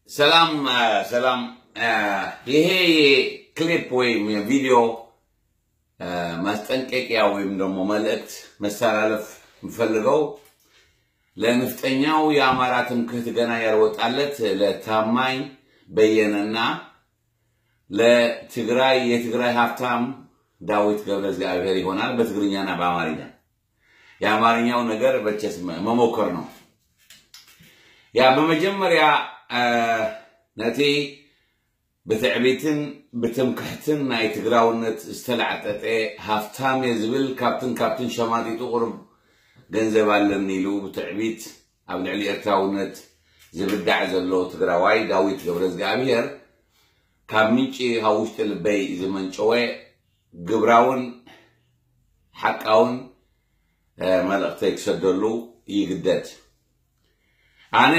ሰላም ሰላም። ይሄ ክሊፕ ወይም ቪዲዮ ማስጠንቀቂያ ወይም ደግሞ መልእክት መስተላለፍ የምፈልገው ለንፍጠኛው የአማራ ትምክህት ገና ያልወጣለት ለታማኝ በየነና ለትግራይ የትግራይ ሀብታም ዳዊት ገብረ እግዚአብሔር ይሆናል። በትግርኛና በአማርኛ። የአማርኛው ነገር በቸስ መሞከር ነው። ያ በመጀመሪያ ነቲ ብትዕቢትን ብትምክሕትን ናይ ትግራውነት ዝተላዕጠጠ ሃፍታም እየ ዝብል ካብትን ካብትን ሸማጢጡ ቁሩብ ገንዘብ ኣለኒ ኢሉ ብትዕቢት ኣብ ልዕሊ ኤርትራውነት ዝብዳዕ ዘሎ ትግራዋይ ዳዊት ገብረ እግዚኣብሔር ካብ ምንጪ ካብ ውሽጢ ልበይ ዝመንጨወ ግብራውን ሓቃውን መልእኽተይ ክሰደሉ ይግደድ። ኣነ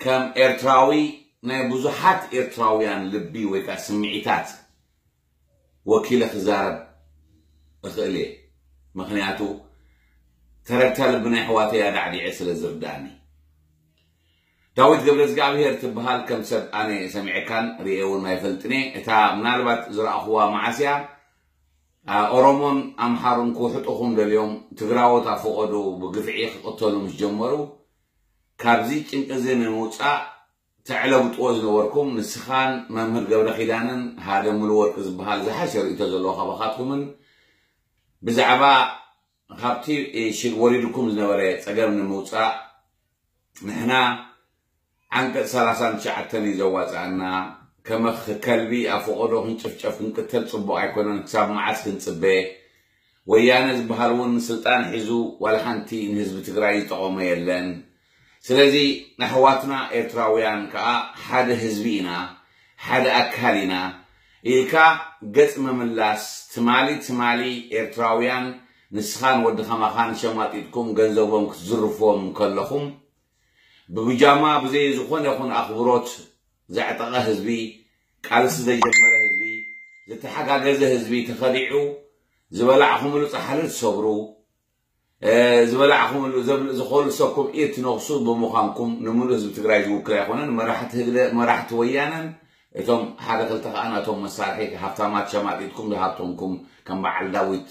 ከም ኤርትራዊ ናይ ብዙሓት ኤርትራውያን ልቢ ወይ ከዓ ስምዒታት ወኪለ ክዛረብ እኽእል እየ። ምኽንያቱ ተረግታ ልቢ ናይ ኣሕዋተይ ኣዳዕዲዐ ስለ ዝርዳእኒ። ዳዊት ገብረ እግዚኣብሔር ትበሃል ከም ሰብ ኣነ ሰሚዐካን ርእየ እውን ኣይፈልጥን እየ። እታ ምናልባት ዝረኣኹዋ መዓስያ ኦሮሞን ኣምሓሩን ክውሕጡኹም ደልዮም ትግራዎት ኣፈቐዶ ብግፍዒ ክቕተሉ ምስ ጀመሩ ካብዚ ጭንቂ እዚ ንምውፃእ ተዕለብጥዎ ዝነበርኩም ንስኻን መምህር ገብረ ኪዳንን ሓደ ሙሉ ወርቂ ዝበሃል ዝሓሸ ርእቶ ዘለዎ ካባኻትኩምን ብዛዕባ ካብቲ ወሪድኩም ዝነበረ ፀገም ንምውፃእ ንሕና ዓንቀፅ ሰላሳን ትሽዓተን እዩ ዘዋፅኣና። ከመ ከልቢ ኣብ ፈቐዶ ክንጭፍጨፍ ክንቅተል ፅቡቕ ኣይኮነን። ክሳብ መዓስ ክንፅበ? ወያነ ዝበሃል እውን ስልጣን ሒዙ ዋላ ሓንቲ ንህዝቢ ትግራይ ዝጠቐሞ የለን። ስለዚ ኣሕዋትና ኤርትራውያን ከዓ ሓደ ህዝቢ ኢና፣ ሓደ ኣካል ኢና ኢልካ ገፅ ምምላስ ትማሊ ትማሊ ኤርትራውያን ንስኻን ወዲ ከማኻን ሸማጢጥኩም ገንዘቦም ክትዝርፍዎም ከለኹም ብብጃማ ብዘይ ዝኾነ ይኹን ኣኽብሮት ዘዕጠቐ ህዝቢ፣ ቃልሲ ዘጀመረ ህዝቢ፣ ዝተሓጋገዘ ህዝቢ ተኸዲዑ ዝበላዕኹምሉ ፃሕሊ ትሰብሩ፣ ዝበላዕኹምሉ ዘብል ዝኸልሰኩም ኢድ ትነኽሱ ብምዃንኩም ንምሉእ ህዝቢ ትግራይ ዝውክል ኣይኮነን። መራሕቲ ህግደ መራሕቲ ወያነን እቶም ሓደ ክልተ ከዓ ነቶም መሳርሒ ሃብታማት ሸማጢጥኩም ዝሃብተምኩም ከም በዓል ዳዊት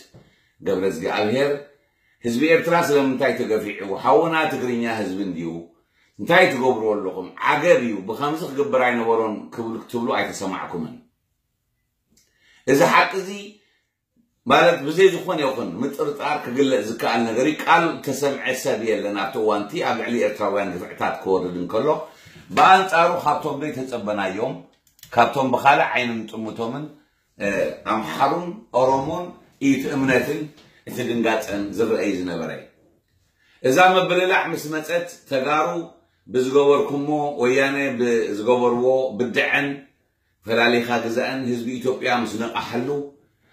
ገብረ እግዚኣብሔር ህዝቢ ኤርትራ ስለምንታይ ተገፊዑ? ሓውና ትግርኛ ህዝቢ እንድዩ። እንታይ ትገብሩ ኣለኹም? ዓገብ እዩ። ብኸምዚ ክግበር ኣይነበሮን ክብሉ ክትብሉ ኣይተሰማዕኩምን። እዚ ሓቂ እዚ ማለት ብዘይ ዝኾነ ይኹን ምጥርጣር ክግለጽ ዝከኣል ነገር እዩ። ቃል ተሰምዐ ሰብ የለን ኣብቲ እዋንቲ ኣብ ልዕሊ ኤርትራውያን ግፍዕታት ክወርድ እንከሎ ብኣንጻሩ ካብቶም ዘይተጸበናዮም ካብቶም ብኻልእ ዓይኒ ምጥምቶምን ኣምሓሩን ኦሮሞን እዩ እቲ እምነትን እቲ ድንጋጸን ዝረኣይ ዝነበረ። እዛ ምብልላዕ ምስ መጸት ተጋሩ ብዝገበርኩሞ ወያነ ብዝገበርዎ ብድዐን ፈላሊኻ ግዛእን ህዝቢ ኢትዮጵያ ምስ ነቃሓሉ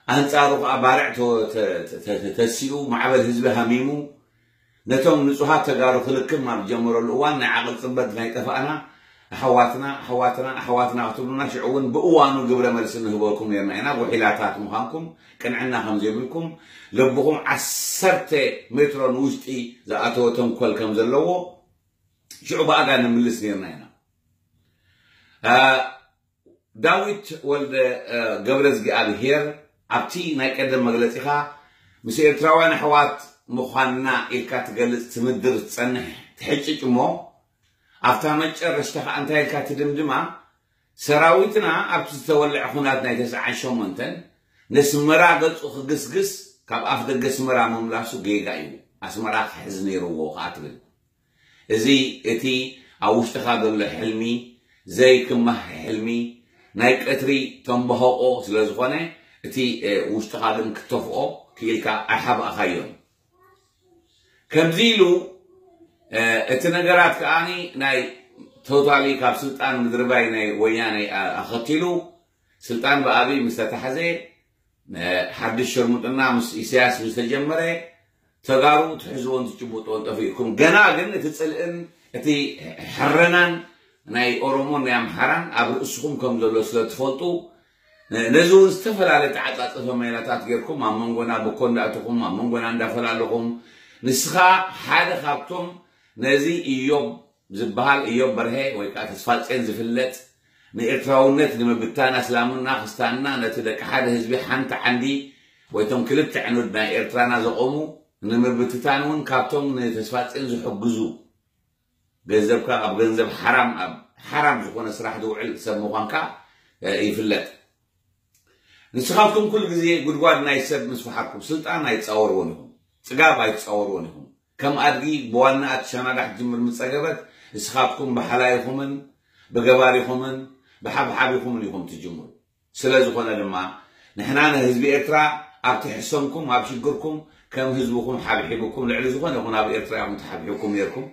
ኣንጻሩ ከዓ ባርዕ ተሲኡ ማዕበል ህዝቢ ሃሚሙ ነቶም ንጹሃት ተጋሩ ክልክም ኣብ ጀመረሉ እዋን ናይ ዓቕል ጽበት ናይ ጠፋእና ኣሕዋትና ኣሕዋትና ኣሕዋትና ክትብሉና ሽዑ እውን ብእዋኑ ግብረ መልሲ ንህበኩም ነርና ኢና። ጉሒላታት ምዃንኩም ቅንዕና ከም ዘይብልኩም ልብኹም ዓሰርተ ሜትሮ ንውሽጢ ዝኣተወ ተንኮል ከም ዘለዎ ሽዑ ብኣጋ ንምልስ ነርና ኢና። ዳዊት ወልደ ገብረ እግዚኣብሄር ኣብቲ ናይ ቀደም መግለፂኻ ምስ ኤርትራውያን ኣሕዋት ምዃንና ኢልካ ትገልፅ ትምድር ትፀንሕ ትሕጭጭ እሞ ኣብታ መጨረሽታ ከዓ እንታይ ኢልካ ትድምድማ ሰራዊትና ኣብቲ ዝተወልዐ ኩናት ናይ ተስዓን ሸሞንተን ነስመራ ገፁ ክግስግስ ካብ ኣፍ ደገ ኣስመራ ምምላሱ ጌጋ እዩ ኣስመራ ክሕዝ ነይርዎ ከዓ ትብል እዚ እቲ ኣብ ውሽጥኻ ዘሎ ሕልሚ ዘይክማህ ሕልሚ ናይ ቀትሪ ተንበሃቆ ስለ ዝኾነ እቲ ውሽጥኻ ግን ክተፍኦ ክኢልካ ኣይሓባእኻዮን። ከምዚ ኢሉ እቲ ነገራት ከዓኒ ናይ ቶታሊ ካብ ስልጣን ምድርባይ ናይ ወያነ ኣኸቲሉ ስልጣን ብኣብይ ምስ ተታሕዘ ሓድሽ ሽርሙጥና ምስ ኢሳያስ ምስ ተጀመረ ተጋሩ ትሕዝዎን ትጭብጥዎን ጠፊእኩም። ገና ግን እቲ ፅልእን እቲ ሕረናን ናይ ኦሮሞን ናይ ኣምሓራን ኣብ ርእስኹም ከም ዘሎ ስለ ትፈልጡ ነዚ እውን ዝተፈላለየ ተዓፃፀፈ ሜላታት ጌርኩም ኣብ መንጎና ብኮ እንዳእትኹም ኣብ መንጎና እንዳፈላለኹም ንስኻ ሓደ ካብቶም ነዚ እዮብ ዝበሃል እዮብ በርሀ ወይ ከዓ ተስፋጼን ዝፍለጥ ንኤርትራውነት ንምብታን ኣስላምና ክስታንና ነቲ ደቂ ሓደ ህዝቢ ሓንቲ ዓንዲ ወይ እቶም ክልተ ዕኑድ ናይ ኤርትራና ዘቆሙ ንምብትታን እውን ካብቶም ንተስፋጼን ዝሕግዙ ገንዘብካ ኣብ ገንዘብ ሓራም ኣብ ሓራም ዝኾነ ስራሕ ዝውዕል ሰብ ምዃንካ ይፍለጥ። ንስኻትኩም ኩሉ ግዜ ጉድጓድ ናይ ሰብ ምስ ፈሓርኩም ስልጣን ኣይትጻወርዎን ኢኹም፣ ጽጋብ ኣይትጻወርዎን ኢኹም። ከም ኣድጊ ብዋናኣ ትሸናዳሕ ትጅምር ምጸገበት፣ ንስኻትኩም ብሓላይኹምን ብገባሪኹምን ብሓብሓቢኹምን ኢኹም ትጅምሩ። ስለ ዝኾነ ድማ ንሕና ንህዝቢ ኤርትራ ኣብቲ ሕሰምኩም ኣብ ሽግርኩም ከም ህዝብኹም ሓብሒብኩም ልዕሊ ዝኾነ ይኹን ኣብ ኤርትራ ኢኹም ተሓብሒብኩም ነርኩም።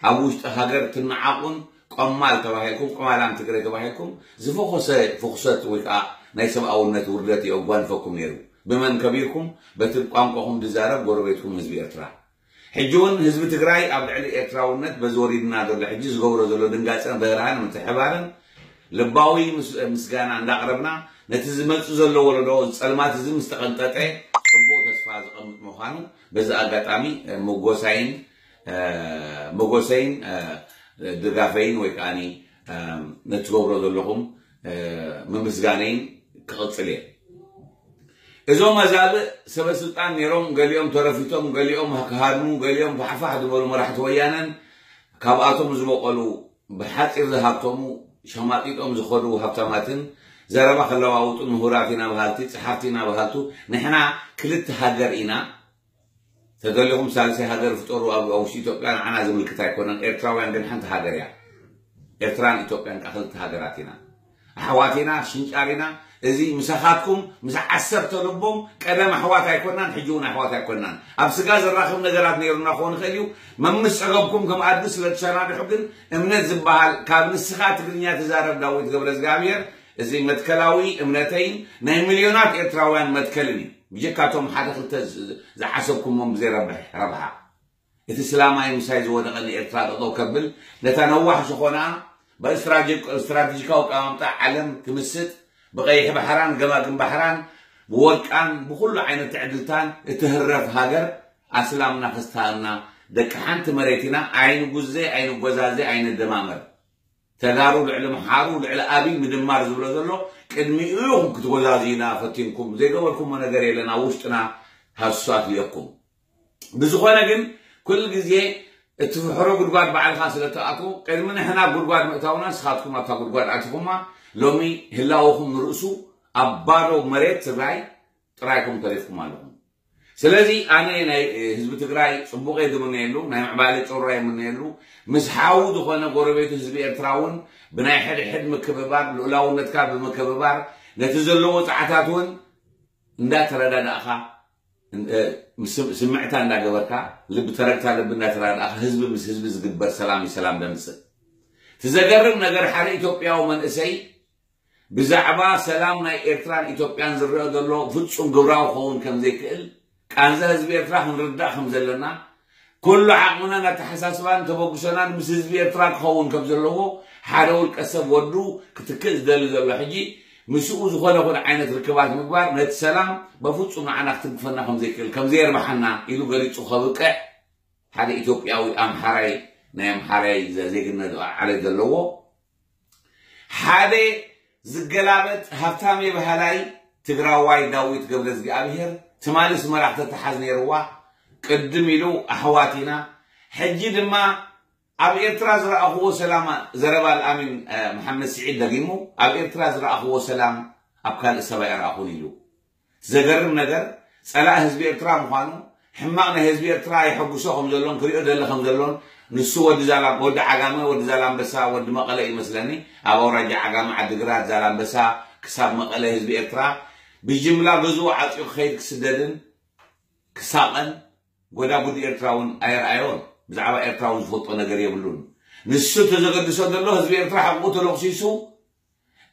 ኣብ ውሽጢ ሃገር ትነዓቑን ቆማል ተባሂልኩም ቆማላም ትግረ ተባሂልኩም ዝፈኾሰ ፍኹሰት ወይ ከዓ ናይ ሰብኣውነት ውርደት የጓንፈኩም ነይሩ። ብመን ከቢርኩም? በቲ ቋንቋኹም ዝዛረብ ጎረቤትኩም ህዝቢ ኤርትራ። ሕጂ እውን ህዝቢ ትግራይ ኣብ ልዕሊ ኤርትራውነት በዚ ወሪድና ዘሎ ሕጂ ዝገብሮ ዘሎ ድንጋፀን ርህራህን ምትሕባርን ልባዊ ምስ- ምስጋና እንዳቕረብና ነቲ ዝመፅእ ዘሎ ወለዶ ጸልማት እዚ ምስ ተቐንጠጠ ፅቡቕ ተስፋ ዝቐምጥ ምዃኑ በዚ ኣጋጣሚ መጎሳይን መጎሰይን ድጋፈይን ወይ ከዓ ነትገብሮ ዘለኹም ምምስጋነይን ክቕፅል እየ። እዞም ኣዛብእ ሰበ ስልጣን ነይሮም፣ ገሊኦም ተረፊቶም፣ ገሊኦም ክሃድሙ፣ ገሊኦም ፋሕፋሕ ዝበሉ መራሕቲ ወያነን ካብኣቶም ዝበቐሉ ብሓፂር ዝሃብተሙ ሸማጢጦም ዝኸዱ ሃብታማትን ዘረባ ከለዋውጡ ምሁራት ኢና በሃልቲ፣ ፀሓፍቲ ኢና በሃልቱ፣ ንሕና ክልተ ሃገር ኢና፣ ተደሊኹም ሳልሰይ ሃገር ፍጠሩ ኣብ ኣብ ውሽጢ ኢትዮጵያ ንዓና ዝምልክት ኣይኮነን። ኤርትራውያን ግን ሓንቲ ሃገር እያ። ኤርትራን ኢትዮጵያን ከዓ ክልተ ሃገራት ኢና። ኣሕዋት ኢና፣ ሽንጫር ኢና። እዚ ምሳኻትኩም ምስ ዓሰርተ ልቦም ቀደም ኣሕዋት ኣይኮናን፣ ሕጂ እውን ኣሕዋት ኣይኮናን። ኣብ ስጋ ዘራኽብ ነገራት ነይሩና ክኾን ይኽእል እዩ። መምስ ጸገምኩም ከም ኣድጊ ስለ ትሸናድሑ ግን እምነት ዝበሃል ካብ ንስኻ ትግርኛ ትዛረብ ዳዊት ገብረ እግዚኣብሔር እዚ መትከላዊ እምነተይን ናይ ሚልዮናት ኤርትራውያን መትከልን እዩ። ብጀካቶም ሓደ ክልተ ዝ- ዝዓሰብኩሞም ብዘይ ረብሕ ረብሓ እቲ ስላማይ ምሳይ ዝወደቐ ንኤርትራ ጠጠው ከብል ነታ ነዋሕ ዝኾና ብስትራቴጂካዊ ኣቀማምጣ ዓለም ክምስጥ ብቀይሕ ባሕራን ገማግም ባሕራን ብወርቃን ብኩሉ ዓይነት ትዕድልታን እትህረፍ ሃገር ኣስላምና ክስታንና ደቂ ሓንቲ መሬት ኢና። ኣይንጉዘ ኣይንጎዛዘ ኣይንደማመር። ተጋሩ ልዕሊ ምሓሩ ልዕሊ ኣብይ ምድማር ዝብሎ ዘሎ ቅድሚኡ ኢኹም ክትጎዛዝዩና ፈቲንኩም ዘይገበርኩሞ ነገር የለን። ኣብ ውሽጥና ሃሱሳት እየኩም። ብዝኾነ ግን ኩሉ ግዜ እቲ ፍሕሮ ጉድጓድ ባዕልኻ ስለ ትኣትዎ ቅድሚ ንሕና ጉድጓድ ምእታውና ንስኻትኩም ኣብታ ጉድጓድ ኣቲኹማ። ሎሚ ህላወኹም ንርእሱ ኣብ ባዶ መሬት ትግራይ ጥራይኩም ተሪፍኩም ኣለኹም። ስለዚ ኣነ ናይ ህዝቢ ትግራይ ፅቡቕ እየ ዝምነየሉ፣ ናይ ምዕባለ ጮራ ይምነየሉ። ምስ ሓዉ ዝኾነ ጎረቤቱ ህዝቢ ኤርትራ እውን ብናይ ሕድሕድ ምክብባር ልኡላውነትካ ብምክብባር ነቲ ዘለዎ ፃዕታት እውን እንዳተረዳዳእኻ ስምዕታ እንዳገበርካ ልቢ ተረግታ ልቢ እንዳተረዳእካ ህዝቢ ምስ ህዝቢ ዝግበር ሰላም እዩ ሰላም ደምፅእ። እቲ ዘገርም ነገር ሓደ ኢትዮጵያዊ መንእሰይ ብዛዕባ ሰላም ናይ ኤርትራን ኢትዮጵያን ዝረአ ዘሎ ፍጹም ግብራዊ ክኸውን ከም ዘይክእል ቃንዛ ህዝቢ ኤርትራ ክንርዳእ ከም ዘለና ኩሉ ዓቕምናን ኣተሓሳስባን ተበግሶናን ምስ ህዝቢ ኤርትራ ክኸውን ከም ዘለዎ ሓደ ውልቀ ሰብ ወዱ ክትክእ ዝደሊ ዘሎ ሕጂ ምስኡ ዝኾነ ይኹን ዓይነት ርክባት ምግባር ነቲ ሰላም በፍጹም ንዓና ክትንክፈና ከም ዘይክእል ከም ዘየርብሓና ኢሉ ገሊጹ ከብቅዕ ሓደ ኢትዮጵያዊ ኣምሓራይ ናይ ኣምሓራይ ዜግነት ዓሌት ዘለዎ ሓደ ዝገላበጥ ሃብታም የበሃላይ ትግራዋይ ዳዊት ገብረ እግዚኣብሔር ትማሊ ስመራ ክተተሓዝ ነይርዋ ቅድም ኢሉ ኣሕዋት ኢና ሕጂ ድማ ኣብ ኤርትራ ዝረኣኽዎ ሰላም ዘረባ ኣልኣሚን መሓመድ ስዒድ ደጊሙ ኣብ ኤርትራ ዝረኣኽዎ ሰላም ኣብ ካልእ ሰብ ኣይረኣኹን ኢሉ ዘገርም ነገር ጸላእ ህዝቢ ኤርትራ ምዃኑ ሕማቕ ናይ ህዝቢ ኤርትራ ይሐጉሶ ከም ዘሎን ክሪኦ ደለ ከም ዘሎን ንሱ ወዲ ዛላ ወዲ ዓጋመ ወዲ ዛላምበሳ ወዲ መቐለ እዩ መስለኒ ኣብ ኣውራጃ ዓጋመ ዓዲግራት ዛላምበሳ ክሳብ መቐለ ህዝቢ ኤርትራ ብጅምላ ገዝኡ ዓጽዩ ክኸይድ ክስደድን ክሳቐን ጎዳጉዲ ኤርትራ እውን ኣየርኣዮን ብዛዕባ ኤርትራ እውን ዝፈልጦ ነገር የብሉን ንሱ ተዘገድሶ ዘሎ ህዝቢ ኤርትራ ሓቁ ተለኩሲሱ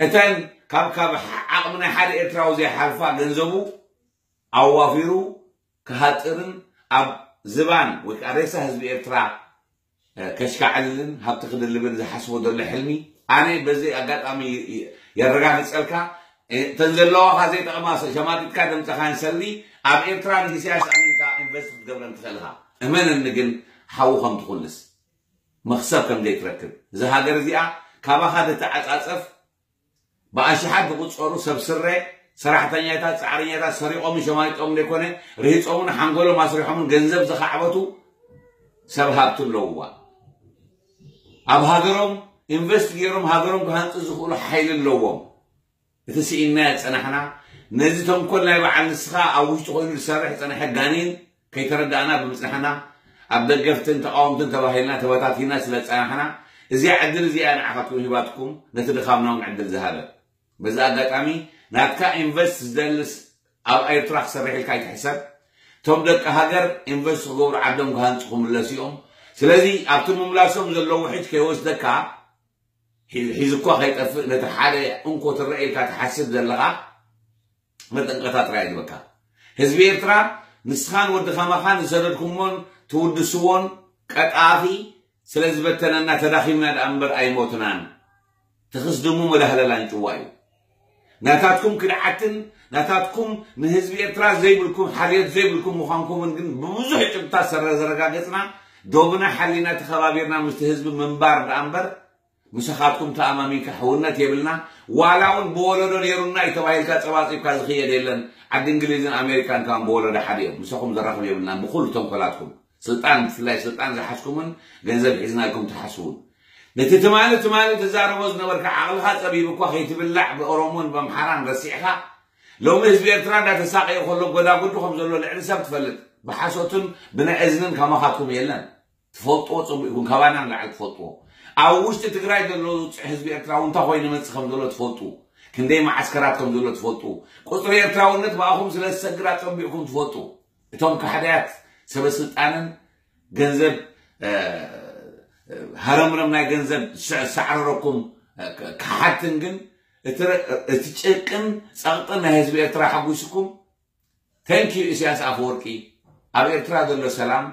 እተን ካብ ካብ ዓቕሚ ናይ ሓደ ኤርትራዊ ዘይሓልፋ ገንዘቡ ኣዋፊሩ ክሃጥርን ኣብ ዝባን ወይ ከዓ ሬሳ ህዝቢ ኤርትራ ከሽካዕልልን ሃብቲ ክድልብን ዝሓስቦ ዘሎ ሕልሚ ኣነ በዚ ኣጋጣሚ የረጋግፀልካ እተን ዘለዋኻ ዘይጠቕማ ሸማጢጥካ ድምፅኻን ሰሊ ኣብ ኤርትራ ንኢሳያስ ኣሚንካ ኢንቨስት ክትገብረን ትኽእል ኢኻ እመነኒ ግን ሓዊ ከም ትኹንስ መኽሰብ ከም ዘይትረክብ። እዛ ሃገር እዚኣ ካባኻ ትተዓጻጸፍ ብኣሽሓት ዝቑጸሩ ሰብ ስረ ሰራሕተኛታት፣ ጻዕረኛታት ሰሪቖምን ሸማይጦምን ዘይኮነ፣ ርሂጾምን ሓንጎሎም ኣስሪሖምን ገንዘብ ዝኻዕበቱ ሰብ ሃብቲ ኣለውዋ። ኣብ ሃገሮም ኢንቨስት ገይሮም ሃገሮም ክሃንጹ ዝኽእሉ ሓይሊ ኣለዎም። እቲ ስኢንናዮ ዝጸናሕና፣ ነዚ ተንኮል ናይ በዓል ንስኻ ኣብ ውሽጢ ኮይኑ ዝሰርሕ ዝጸንሐ ጋኔን ከይተረዳእና ብምጽናሕና፣ ኣብ ደገፍትን ተቓወምትን ተባሂልና ተበታቲና ስለ ዝጸናሕና፣ እዚኣ ዕድል እዚኣ ንዓኻትኩም ሂባትኩም፣ ነቲ ድኻምና እውን ዕድል ዝሃበ። በዚ ኣጋጣሚ ናትካ ኢንቨስት ዝደልስ ኣብ ኤርትራ ክሰርሕ ኢልካ ኣይትሕሰብ። እቶም ደቂ ሃገር ኢንቨስት ክገብሩ ዓዶም ክሃንጹ ክምለሱ እዮም። ስለዚ ኣብቲ ምምላሶም ዘለዉ ውሕጅ ከይወስደካ፣ ሒ- ሒዙኳ ከይጠፍእ ነቲ ሓደ እንኮ ትረአ ኢልካ ትሓስብ ዘለኻ መጠንቀታ ጥራይ ይግበካ። ህዝቢ ኤርትራ ንስኻን ወዲ ከማኻን ዝሰደድኩሞን ትውድስዎን ቀጣፊ ስለ ዝበተነና ተዳኺምና ደኣ እምበር ኣይሞትናን። ትኽስድሙ መዳህለል ኣንጭዋ እዩ። ናታትኩም ክድዓትን ናታትኩም ንህዝቢ ኤርትራ ዘይብልኩም ሓልዮት ዘይብልኩም ምዃንኩምን ግን ብብዙሕ ጭብጥታት ሰረ ዘረጋገጽና ዶብና ሓሊና ተኸባቢርና ምስቲ ህዝቢ ምንባር ደኣ እምበር ምሳኻትኩም ተኣማሚንካ ሕውነት የብልና። ዋላ እውን ብወለዶ ነይሩና እዩ ተባሂልካ ጸባጺብካ ዝኽየድ የለን። ዓዲ እንግሊዝን ኣሜሪካን ከማን ብወለዶ ሓደ እዮም። ምሳኹም ዘራኽብ የብልናን ብኹሉ ተንኮላትኩም። ስልጣን ብፍላይ ስልጣን ዝሓዝኩምን ገንዘብ ሒዝናልኩም ትሓስቡን ነቲ ትማሊ ትማሊ ትዛረቦ ዝነበርካ ዓቕልኻ ጸቢቡ እኳ ከይትብላዕ ብኦሮሞን ብኣምሓራን ረሲዕኻ ሎሚ ህዝቢ ኤርትራ እንዳተሳቀየ ከሎ ጎዳጉዱ ከም ዘሎ ልዕሊ ሰብ ትፈልጥ ብሓሶትን ብናይ እዝንን ከማኻትኩም የለን። ትፈልጥዎ ጽቡቅ ይኹን ካባና ንላዕሊ ትፈልጥዎ ኣብ ውሽጢ ትግራይ ዘሎ ውፅዕ ህዝቢ ኤርትራ እውን እንታይ ኮይኑ ይመፅእ ከም ዘሎ ትፈልጡ ክንደይ መዓስከራት ከም ዘሎ ትፈልጡ ቁፅሪ ኤርትራውነት ብኣኹም ስለ ዝሰግር ኣፀቢቕኩም ትፈልጡ እቶም ካሕዳያት ሰበስልጣንን ገንዘብ ሃረምረም ናይ ገንዘብ ሳዕረረኩም ካሓድትን ግን እቲ ጭቅን ፀቕጥን ናይ ህዝቢ ኤርትራ ሓጒስኩም Thank you ኢሳያስ ኣፈወርቂ ኣብ ኤርትራ ዘሎ ሰላም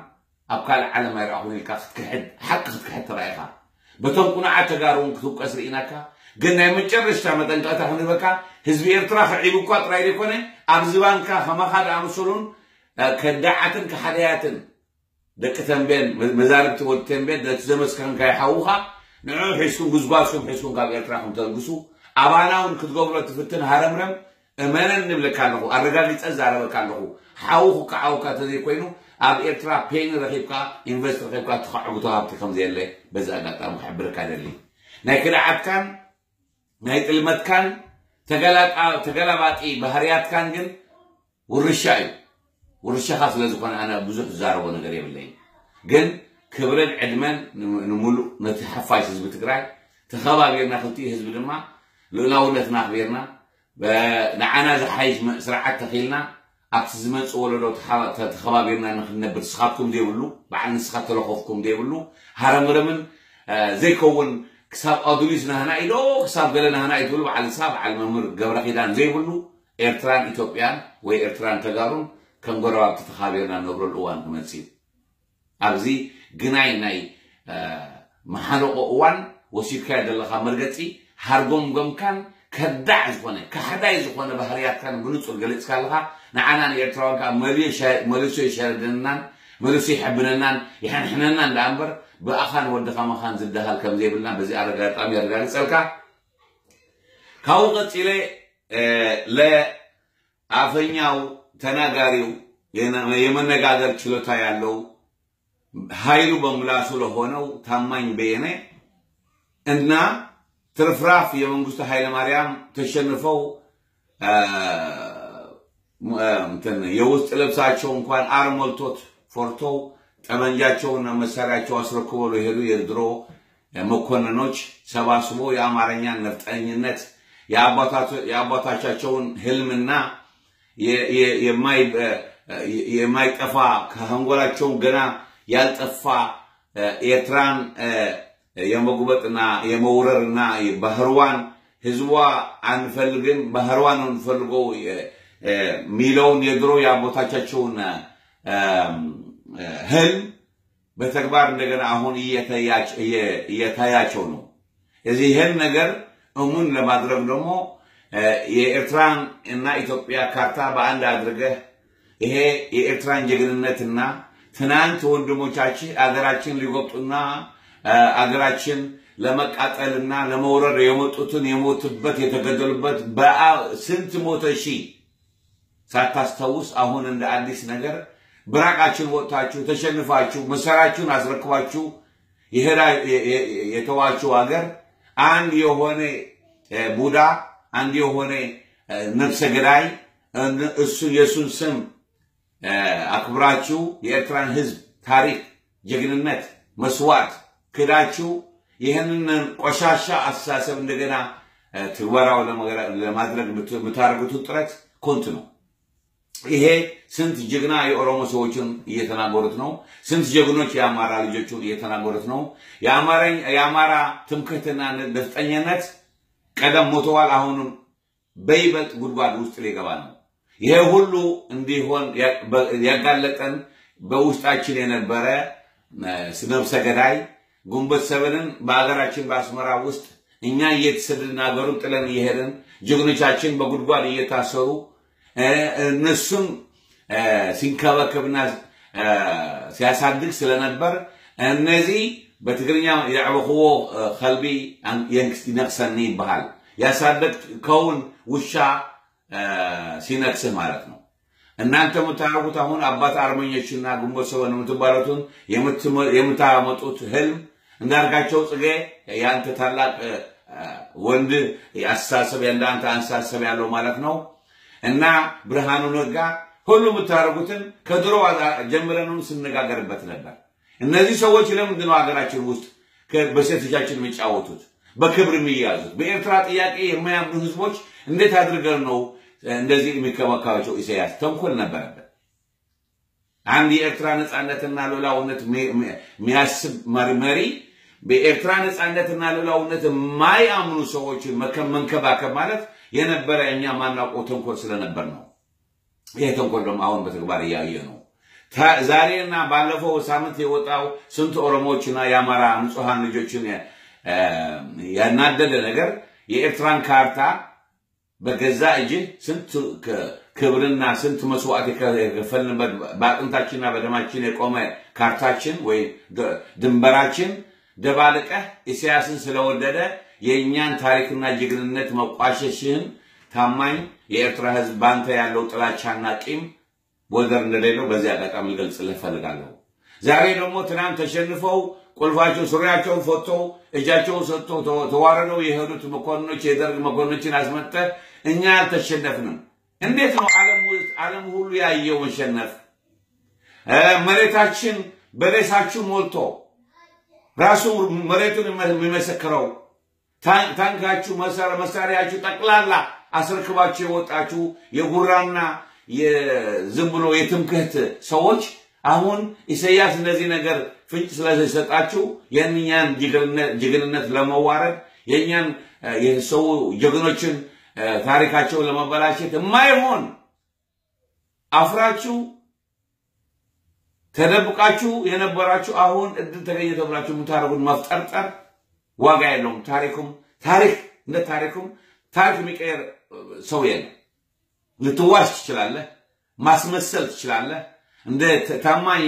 ኣብ ካልእ ዓለም ኣይረኣኹን ኢልካ ክትክሕድ ሓቂ ክትክሕድ ተራኢኻ በቶም ቁኑዓት ተጋሩ እውን ክትውቀስ ርኢናካ ግን ናይ መጨረሽታ መጠንቀቕታ ክንህበካ ህዝቢ ኤርትራ ክዒቡ እኳ ጥራይ ዘይኮነ ኣብ ዝባንካ ከማኻ ዝኣመሰሉን ከዳዓትን ከሓደያትን ደቂ ተንቤን መዛርብቲ ወዲ ተንቤን ነቲ ዘመስከርካዮ ሓውኻ ንዕኡ ሒዝኩም ጉዝጓዝኩም ሒዝኩም ካብ ኤርትራ ከም ተልግሱ ኣባና እውን ክትገብሮ ትፍትን ሃረምረም እመነን ንብለካ ኣለኹ ኣረጋጊፀ ዛረበካ ኣለኹ ሓውኹ ክዓውካ ተዘይኮይኑ ኣብ ኤርትራ ፔኒ ረኺብካ ኢንቨስት ረኺብካ ትኸዕጉቶ ሃብቲ ከም ዘየለ በዚ ኣጋጣሚ ክሕብረካ ደሊ ናይ ክድዓትካን ናይ ጥልመትካን ተገላጣ- ተገላባጢ ባህርያትካን ግን ውርሻ እዩ። ውርሻኻ ስለ ዝኾነ ኣነ ብዙሕ ዝዛረቦ ነገር የብለይን። ግን ክብርን ዕድመን ን- ንምሉእ ነቲ ሓፋሽ ህዝቢ ትግራይ ተኸባቢርና ክልቲኡ ህዝቢ ድማ ልኡላውነትና ኣኽቢርና በ- ንዓና ዝሓይሽ መ- ስርዓት ተኺልና ኣብቲ ዝመጽእ ወለዶ ተሓባ- ተ- ተኸባቢርና ንክንነብር ንስኻትኩም ዘይብሉ በዓል ንስኻ ተለኸፍኩም ዘይብሉ ሃረምርምን እ፣ ዘይከውን ክሳብ ኣዱሊስ ናህና ኢዶ ክሳብ ገለ ናህና እዩ ትብሉ በዓል ንስኻ በዓል መምህር ገብረ ኪዳን ዘይብሉ ኤርትራን ኢትዮጵያን ወይ ኤርትራን ተጋሩን ከም ጎረባብቲ ተኻቢርና ንነብረሉ እዋን ክመጽእ እዩ። ኣብዚ ግናይ ናይ እ፣ መሓነቆ እዋን ወሲድካዮ ዘለኻ መርገጺ ሃርጎምጎምካን ከዳዕ ዝኾነ ካሕዳይ ዝኾነ ባህርያትካን ብንጹር ገሊጽካ ኣለኻ። ንዓና ንኤርትራውያን ከዓ መሊዮ ሸ- መሊሱ የሸርድነናን መሊሱ ይሕብነናን ይሕንሕነናን ደኣ እምበር ብኣኻን ወድኻ መኻን ዝደሃል ከም ዘይብልና በዚ ኣረጋጣሚ የረጋግጸልካ። ካብኡ ቀጺለ እ፣ ለኣፈኛው ተናጋሪው የነ- የመነጋገር ችሎታ ያለው ኃይሉ በምላሱ ለሆነው ታማኝ በየነ እና ትርፍራፍ የመንግስቱ ኃይለማርያም ተሸንፈው እ፣ እ፣ እንትን የውስጥ ልብሳቸው እንኳን አር ሞልቶት ፈርተው ጠመንጃቸውና መሳሪያቸው አስረክበው ለሄዱ የድሮ መኮንኖች ሰባስቦ የአማርኛን ነፍጠኝነት የአባታቶ- የአባቶቻቸውን ህልምና የ- የ- የማይ- እ፣ የ- የማይጠፋ ከአንጎላቸው ገና ያልጠፋ እ፣ ኤርትራን እ፣ የመጉበጥና የመውረርና ባህርዋን ህዝቧ አንፈልግም ባህርዋን ነው የምንፈልገው እ፣ እ፣ የሚለውን የድሮ የአባቶቻቸውን እ፣ እ፣ ህልም በተግባር እንደገና አሁን እየተያች- እየ- እየታያቸው ነው። እዚህ ይህን ነገር እሙን ለማድረግ ደግሞ እ፣ የኤርትራን እና ኢትዮጵያ ካርታ በአንድ አድርገህ ይሄ የኤርትራን ጀግንነትና ትናንት ወንድሞቻችን አገራችን ሊጎብጡና አገራችን ለመቃጠልና ለመውረር የመጡትን የሞቱበት የተገደሉበት በስንት ሞተ ሺህ ሳታስታውስ አሁን እንደ አዲስ ነገር ብራቃችን ወጥታችሁ ተሸንፋችሁ መሳሪያችሁን አስረክባችሁ የተዋችሁ ሀገር አንድ የሆነ ቡዳ፣ አንድ የሆነ ነፍሰ ገዳይ እሱ የሱን ስም አክብራችሁ የኤርትራን ህዝብ ታሪክ፣ ጀግንነት፣ መስዋዕት ክዳችሁ ይህንን ቆሻሻ አስተሳሰብ እንደገና ትግበራው ለማድረግ የምታደርጉትን ጥረት ኮንቱ ነው። ይሄ ስንት ጀግና የኦሮሞ ሰዎችን እየተናገሩት ነው። ስንት ጀግኖች የአማራ ልጆችን እየተናገሩት ነው። የአማራ ትምክህትና ነፍጠኛነት ቀደም ሞተዋል። አሁንም በይበልጥ ጉድጓድ ውስጥ ሊገባ ነው። ይሄ ሁሉ እንዲሆን ያጋለጠን በውስጣችን የነበረ ነፍሰ ገዳይ ግንቦት ሰቨንን በሀገራችን በአስመራ ውስጥ እኛ እየተሰደድን ሀገሩን ጥለን እየሄድን ጀግኖቻችን በጉድጓድ እየታሰሩ እነሱም ሲንከባከብና ሲያሳድግ ስለነበር እነዚህ በትግርኛ የዕበኽዎ ከልቢ ይነክሰኒ ይበሃል። ያሳደግ ከውን ውሻ ሲነክስህ ማለት ነው። እናንተ የምታደርጉት አሁን አባት አርመኞችና ግንቦት ሰበን የምትባሉትን የምታመጡት ህልም እንዳርጋቸው ጽጌ ያንተ ታላቅ ወንድ አስተሳሰብ ያለ አንተ አስተሳሰብ ያለው ማለት ነው። እና ብርሃኑ ነጋ ሁሉ የምታደርጉትን ከድሮ ጀምረን ስንነጋገርበት ነበር። እነዚህ ሰዎች ለምንድን ነው ሀገራችን ውስጥ በሴቶቻችን የሚጫወቱት፣ በክብር የሚያዙት? በኤርትራ ጥያቄ የማያምኑ ህዝቦች እንዴት አድርገን ነው እንደዚህ የሚከባከባቸው? ኢሳያስ ተንኮል ነበረበት። አንድ የኤርትራ ነጻነትና ሉዓላዊነት የሚያስብ መሪ በኤርትራ ነጻነትና ሉዓላዊነት የማያምኑ ሰዎችን መንከባከብ ማለት የነበረ እኛ ማናውቀው ተንኮል ስለነበር ነው። ይሄ ተንኮል ደግሞ አሁን በተግባር እያየ ነው። ዛሬና ባለፈው ሳምንት የወጣው ስንት ኦሮሞዎችና የአማራ ንጹሐን ልጆችን ያናደደ ነገር የኤርትራን ካርታ በገዛ እጅህ ስንት ክብርና ስንት መስዋዕት የከፈልንበት በአጥንታችንና በደማችን የቆመ ካርታችን ወይ ድንበራችን ደባልቀህ ኢሳያስን ስለወደደ የእኛን ታሪክና ጀግንነት መቋሸሽህን ታማኝ የኤርትራ ህዝብ ባንተ ያለው ጥላቻና ቂም ወደር እንደሌለው በዚህ አጋጣሚ ልገልጽልህ እፈልጋለሁ። ዛሬ ደግሞ ትናንት ተሸንፈው ቁልፋቸው ሱሪያቸውን ፈተው እጃቸውን ሰጥተው ተዋረደው የሄዱት መኮንኖች የደርግ መኮንኖችን አስመጥተህ እኛ አልተሸነፍንም። እንዴት ነው ዓለም ሁሉ ያየው መሸነፍ? መሬታችን በሬሳችሁ ሞልቶ ራሱ መሬቱን የሚመሰክረው ታንካችሁ መሳሪያችሁ ጠቅላላ አስረክባችሁ የወጣችሁ የጉራና ዝም ብሎ የትምክህት ሰዎች አሁን ኢሳያስ እንደዚህ ነገር ፍንጭ ስለሰጣችሁ የእኛን ጀግንነት ለመዋረድ የእኛን የሰው ጀግኖችን ታሪካቸውን ለመበላሸት የማይሆን አፍራችሁ ተደብቃችሁ የነበራችሁ አሁን እድል ተገኘ ተብላችሁ የምታደርጉን መፍጠርጠር ዋጋ የለውም። ታሪኩም ታሪክ እንደ ታሪኩም ታሪክ የሚቀየር ሰው የለም። ልትዋሽ ትችላለህ፣ ማስመሰል ትችላለህ። እንደ ታማኝ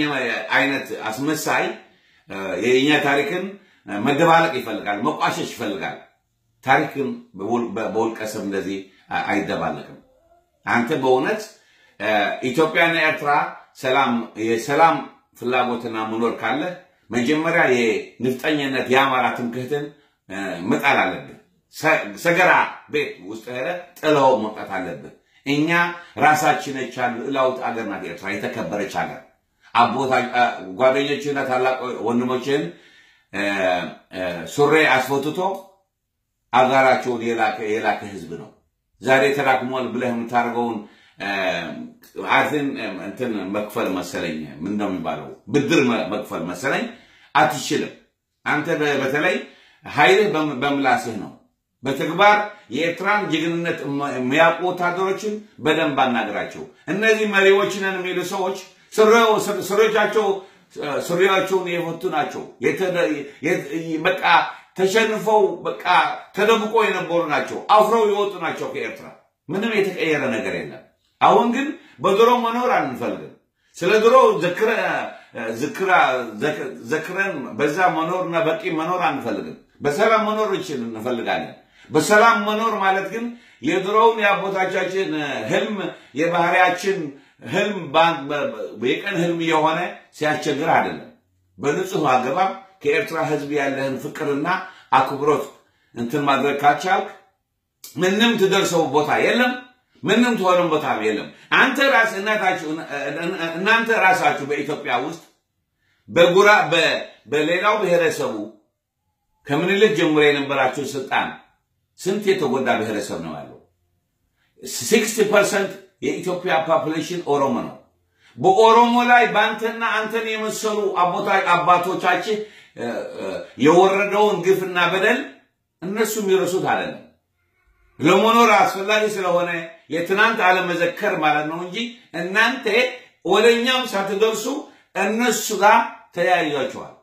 አይነት አስመሳይ የእኛ ታሪክን መደባለቅ ይፈልጋል፣ መቋሸሽ ይፈልጋል። ታሪክን በውልቀ ስም እንደዚህ አይደባለቅም። አንተ በእውነት ኢትዮጵያና ኤርትራ ሰላም የሰላም ፍላጎትና መኖር ካለ መጀመሪያ የንፍጠኝነት የአማራ ትምክህትን መጣል አለብህ። ሰገራ ቤት ውስጥ ሄደ ጥለው መውጣት አለብህ። እኛ ራሳችን የቻሉ ልዕላዊት አገር ናት ኤርትራ፣ የተከበረች ሀገር። አቦታ ጓደኞችና ታላቅ ወንድሞችን ሱሬ አስፈትቶ አጋራቸውን የላከ የላከ ህዝብ ነው። ዛሬ ተዳክሟል ብለህ የምታደርገውን አትን እንትን መክፈል መሰለኝ፣ ምን ነው የሚባለው፣ ብድር መክፈል መሰለኝ አትችልም። አንተ በተለይ ኃይልህ በምላስህ ነው። በተግባር የኤርትራን ጀግንነት የሚያውቁ ወታደሮችን በደንብ አናግራቸው። እነዚህ መሪዎች ነን የሚሉ ሰዎች ሱሪዎቻቸው ሱሪያቸውን የፈቱ ናቸው። በቃ ተሸንፈው በቃ ተደብቆ የነበሩ ናቸው። አፍረው የወጡ ናቸው ከኤርትራ። ምንም የተቀየረ ነገር የለም። አሁን ግን በድሮ መኖር አንፈልግም። ስለ ድሮ ዘክረ ዝክራ ዘክ- ዘክረን በዛ መኖርና በቂ መኖር አንፈልግም። በሰላም መኖር እንችል እንፈልጋለን። በሰላም መኖር ማለት ግን የድሮውን የአባቶቻችን ህልም፣ የባህሪያችን ህልም ባ- በ- በ- የቀን ህልም እየሆነ ሲያስቸግር አይደለም። በንጹህ አገባብ ከኤርትራ ህዝብ ያለህን ፍቅርና አክብሮት እንትን ማድረግ ካልቻልክ ምንም ትደርሰው ቦታ የለም። ምንም ትሆነው ቦታ የለም። አንተ ራስ እናታችሁ እናንተ ራሳችሁ በኢትዮጵያ ውስጥ በጉራ በ- በሌላው ብሔረሰቡ ከምኒልክ ጀምሮ የነበራችሁ ስልጣን ስንት የተጎዳ ብሔረሰብ ነው ያለው? ሲክስቲ ፐርሰንት የኢትዮጵያ ፖፑሌሽን ኦሮሞ ነው። በኦሮሞ ላይ በአንተና አንተን የመሰሉ አቦታ- አባቶቻችን እ፣ እ፣ የወረደውን ግፍና በደል እነሱ የሚረሱት አይደለም። ለመኖር አስፈላጊ ስለሆነ የትናንት አለመዘከር ማለት ነው እንጂ እናንተ ወደኛም ሳትደርሱ እነሱ ጋር ተያይዛችኋል።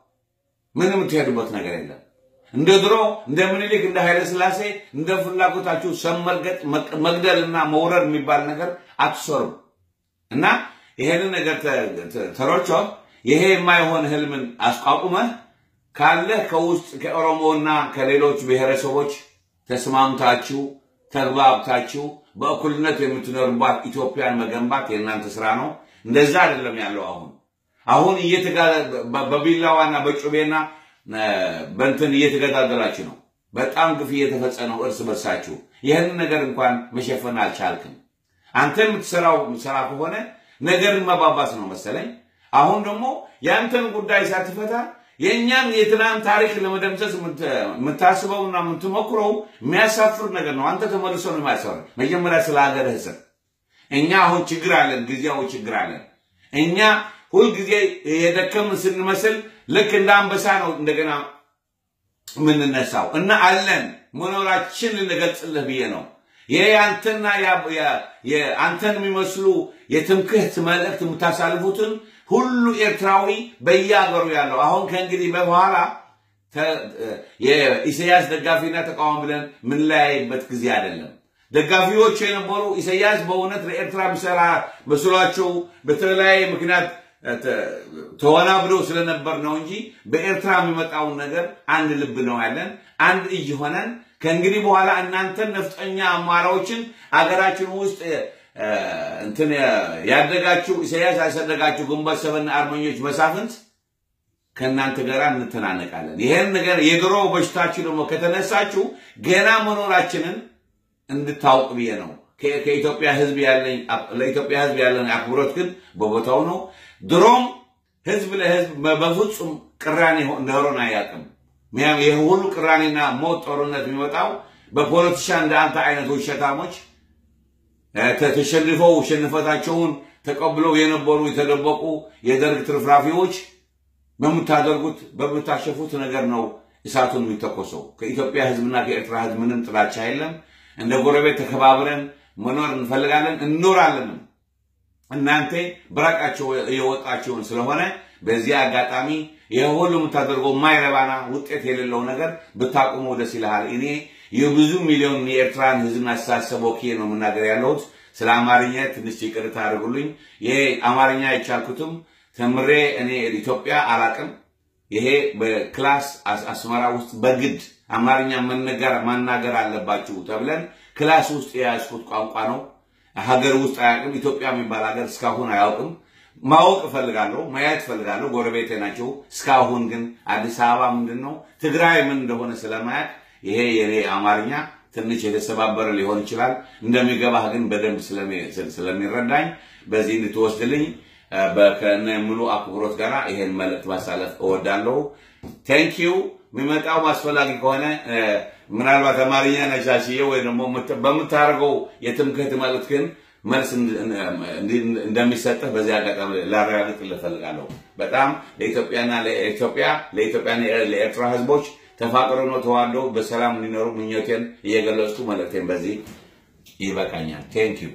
ምንም የምትሄዱበት ነገር የለም። እንደ ድሮ እንደ ምኒልክ እንደ ኃይለ ሥላሴ እንደ ፍላጎታችሁ ሰም መርገጥ መቅ- መግደልና መውረድ የሚባል ነገር አትሰሩም። እና ይሄንን ነገር ተ- ተ- ተሮቾ ይሄ የማይሆን ህልምን አስቋቁመህ ካለህ ከውስጥ ከኦሮሞና ከሌሎች ብሔረሰቦች ተስማምታችሁ ተግባብታችሁ በእኩልነት የምትኖርባት ኢትዮጵያን መገንባት የእናንተ ስራ ነው። እንደዛ አይደለም ያለው አሁን አሁን እየተጋ- በ- በቢላዋና በጩቤና እ፣ በእንትን እየተገዳደላችሁ ነው። በጣም ግፍ እየተፈጸመ ነው እርስ በርሳችሁ። ይህን ነገር እንኳን መሸፈን አልቻልክም። አንተ የምትሰራው ስራ ከሆነ ነገርን መባባስ ነው መሰለኝ። አሁን ደግሞ ያንተን ጉዳይ ሳትፈታ የእኛን የትናንት ታሪክ ለመደምሰስ የምት- የምታስበውና የምትሞክረው የሚያሳፍር ነገር ነው። አንተ ተመልሶ ነው የሚያሳፍር። መጀመሪያ ስለ ሀገርህ ስር እኛ አሁን ችግር አለን፣ ጊዜያዊ ችግር አለን። እኛ ሁልጊዜ የደከምን ስንመስል ልክ እንደ አንበሳ ነው እንደገና የምንነሳው እና አለን መኖራችን ልንገልጽልህ ብዬ ነው። ይሄ ያንተና ያ- ያ- የአንተን የሚመስሉ የትምክህት መልእክት የምታሳልፉትን ሁሉ ኤርትራዊ በየአገሩ ያለው አሁን ከእንግዲህ በኋላ ተ- የኢሳያስ ደጋፊና ተቃዋሚ ብለን የምንለያይበት ጊዜ አይደለም። ደጋፊዎች የነበሩ ኢሳያስ በእውነት ለኤርትራ የሚሰራ መስሏቸው በተለያየ ምክንያት ተ- ተወናብደው ስለነበር ነው እንጂ በኤርትራ የሚመጣውን ነገር አንድ ልብ ነው ያለን፣ አንድ እጅ ሆነን ከእንግዲህ በኋላ እናንተን ነፍጠኛ አማራዎችን አገራችን ውስጥ እ፣ እንትን ያደጋችሁ ኢሳያስ ያሳደጋችሁ ግንቦት ሰበን አርበኞች መሳፍንት ከእናንተ ጋር እንተናነቃለን። ይሄን ነገር የድሮ በሽታችሁ ደግሞ ከተነሳችሁ ገና መኖራችንን እንድታውቅ ብዬ ነው። ከ- ከኢትዮጵያ ህዝብ ያለኝ ለኢትዮጵያ ህዝብ ያለን አክብሮት ግን በቦታው ነው። ድሮም ህዝብ ለህዝብ በ- በፍጹም ቅራኔ ሆ- እንደሆነ አያውቅም። ምክንያቱም ይህ ሁሉ ቅራኔና ሞት ጦርነት የሚመጣው በፖለቲሻን እንደ አንተ አይነት ውሸታሞች እ፣ ተ- ተሸንፈው ሽንፈታቸውን ተቀብለው የነበሩ የተደበቁ የደርግ ትርፍራፊዎች በምታደርጉት በምታሸፉት ነገር ነው እሳቱን የሚተኮሰው። ከኢትዮጵያ ህዝብና ከኤርትራ ህዝብ ምንም ጥላቻ የለም። እንደ ጎረቤት ተከባብረን መኖር እንፈልጋለን፣ እንኖራለንም። እናንተ ብራቃቸው የወጣችሁን ስለሆነ በዚህ አጋጣሚ ይህ ሁሉ የምታደርገው የማይረባና ውጤት የሌለው ነገር ብታቆመው ደስ ይልሃል። እኔ የብዙ ሚሊዮን የኤርትራን ህዝብና አስተሳሰብ ወክዬ ነው የምናገር ያለሁት። ስለ አማርኛ ትንሽ ይቅርታ አድርጉልኝ። ይሄ አማርኛ አይቻልኩትም። ተምሬ እኔ ኢትዮጵያ አላቅም። ይሄ በክላስ አስ- አስመራ ውስጥ በግድ አማርኛ መነገር ማናገር አለባችሁ ተብለን ክላስ ውስጥ የያዝኩት ቋንቋ ነው። ሀገር ውስጥ አያውቅም። ኢትዮጵያ የሚባል ሀገር እስካሁን አያውቅም። ማወቅ እፈልጋለሁ፣ ማየት እፈልጋለሁ። ጎረቤቴ ናቸው። እስካሁን ግን አዲስ አበባ ምንድን ነው ትግራይ ምን እንደሆነ ስለማያውቅ ይሄ የኔ አማርኛ ትንሽ የተሰባበረ ሊሆን ይችላል። እንደሚገባህ ግን በደንብ ስለሚ- ስለሚረዳኝ በዚህ እንድትወስድልኝ እ፣ በ- ከነ ሙሉ አክብሮት ጋር ይሄን መልእክት ማሳለፍ እወዳለሁ። ቴንኪዩ። የሚመጣው አስፈላጊ ከሆነ እ፣ ምናልባት አማርኛ ነሻሽዬ ወይ ደግሞ ምት- በምታደርገው የትምክህት መልእክት ግን መልስ እንድ- እንድ- እንደሚሰጥህ በዚህ አጋጣሚ ላረጋግጥ እፈልጋለሁ። በጣም ለኢትዮጵያና ለኢትዮጵያ ለኢትዮጵያና ለኤርትራ ህዝቦች ተፋቅረው ነው ተዋደው በሰላም እንዲኖሩ ምኞቴን እየገለጽኩ መልእክቴን በዚህ ይበቃኛል። ቴንኪዩ።